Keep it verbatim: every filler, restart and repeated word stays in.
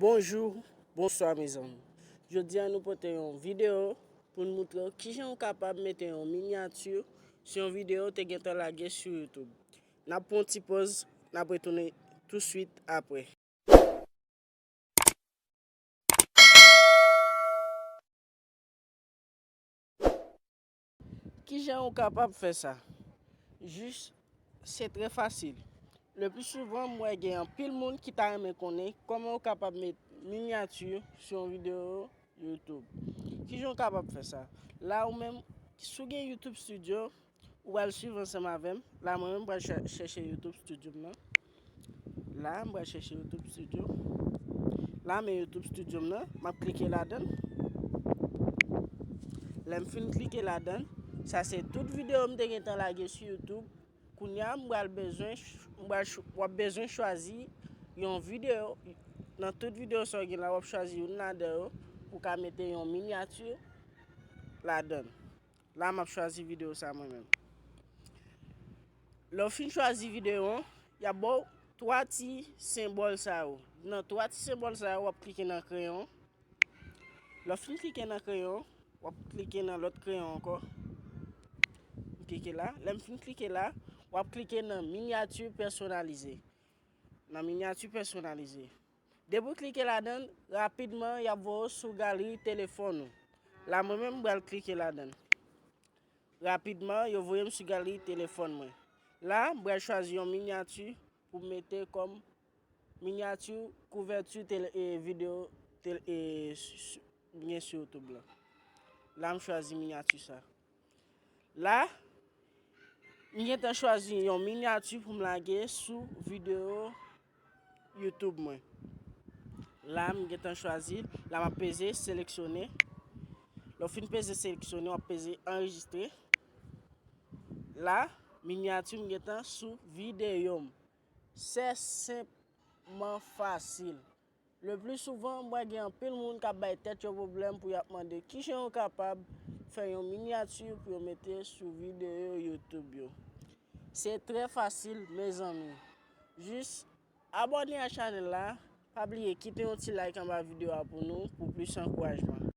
Bonjou, bonswa mezanmi. Jodi a nou pote yon videyo pou n moutre w kijan ou kapab mete yon minyati sou yon videyo w te gentan lage sou YouTube. N ap pran yon ti pòz, n ap retounen touswit apre. Kijan ou kapab fè sa? Jis, se trè fasil. Le pli souvan, m wè gen anpil moun ki ta renmen konnen kòman ou kapab met minyati sou yon videyo YouTube. Kijan ou kapab fè sa? La ou menm, si w gen YouTube Studio, ou pral swiv ansanm avè m. La mwen menm, m pral chè- chèche YouTube Studio m nan. La, m pral chèche YouTube Studio. La, men YouTube Studio m nan, m ap klike ladan l. Lè m fin klike ladan l, sa se tout videyo m te gentan lage sou YouTube. Kounye a, m pral bezwen, ch- m pral ch- w ap bezwen chwazi yon videyo. Nan tout videyo sa w gen la, w ap chwazi youn ladan yo pou w ka mete yon minyati ladan l. La, m ap chwazi videyo sa mwen menm. Lè w fin chwazi videyo an, y ap ba w twa ti senbòl sa yo. Nan twa ti senbòl sa yo, w ap klike nan kreyon. Lè w fin klike nan kreyon, w ap klike nan lòt kreyon ankò. M klike la. Lè m fin klike la, w ap klike nan minyati pèsonalize. Nan minyati pèsonalize. Depi w klike ladan l, rapidman, y ap voye w sou galri telefòn ou. La, mwen menm, m pral klike ladan l. Rapidman, yo voye m sou galri telefòn mwen. La, m pral chwazi yon minyati pou m mete kòm minyati kouvèti tele- e, videyo tele- e, s- s- m gen sou YouTube la. La, m chwazi minyati sa. La, m gentan chwazi yon minyati pou m lage sou videyo YouTube mwen. La, m gentan chwazi l. La, m ap peze seleksyone. Lè w fin peze seleksyone, w ap peze anrejistre. La, minyati m gentan sou videyo m. Se senpman fasil. Le pli souvan, m wè gen anpil moun k ap bay tèt yo pwoblèm pou y ap mande kijan yo kapab fè yon minyati pou yo mete sou videyo YouTube yo. Se trè fasil, mezanmi. Jis abòne a chanèl la, pa bliye kite yon ti like anba videyo a pou nou, pou plis ankourajman.